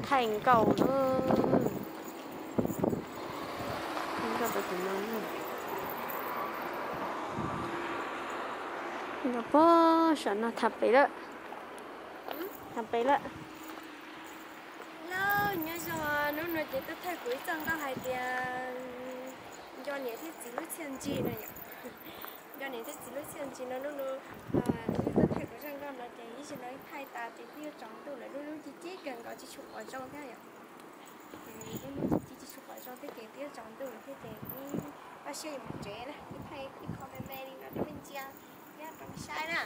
Thaij nkaus na. Thaij nkaus rau tus no. Nyob pog saum no tham pem lawm. Tham pem lawm. Nyob zoo, hnub no ces tuaj thaij kuv ib txoj nkauj hais tias nco niam thiab txiv lub txhiaj ntsig no yom. Nco niam thiab txiv lub txhiaj ntsig no, hnub no wb tuaj thaij kuv zaj nkauj no ces ib zaug no wb thaij tas ces twb yuav tsaus ntuj lawm, lub hnub ci ci kawg nkaus tsis tshua pom zoo thiab yom. Ces lub hnub ci ci tsis tshua pom zoo thiab ces twb yuav tsaus ntuj lawm thiab ces wb toj siab yuav mus tsev na, wb thaij ib qho me me li no rau nej ntsia thiab rau nej saib na.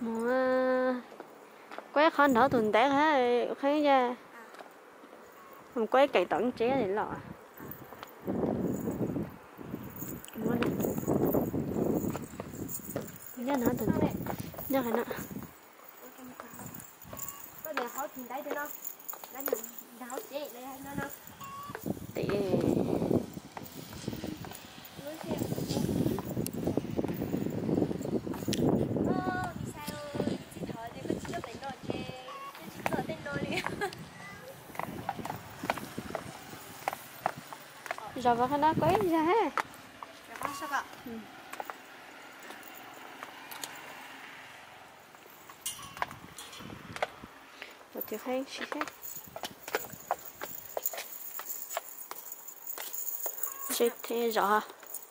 Mus kuaj qhov nrov tus ntev qheeb ya. Mus kuaj keem tom tsev los. Nyob no, nyob qhov no. Tes. Zov qhov no kuaj ib zag.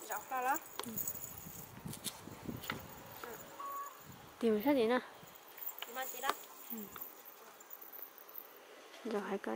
Zov qhov no. Tig mus sab tim no. Zov hais ko.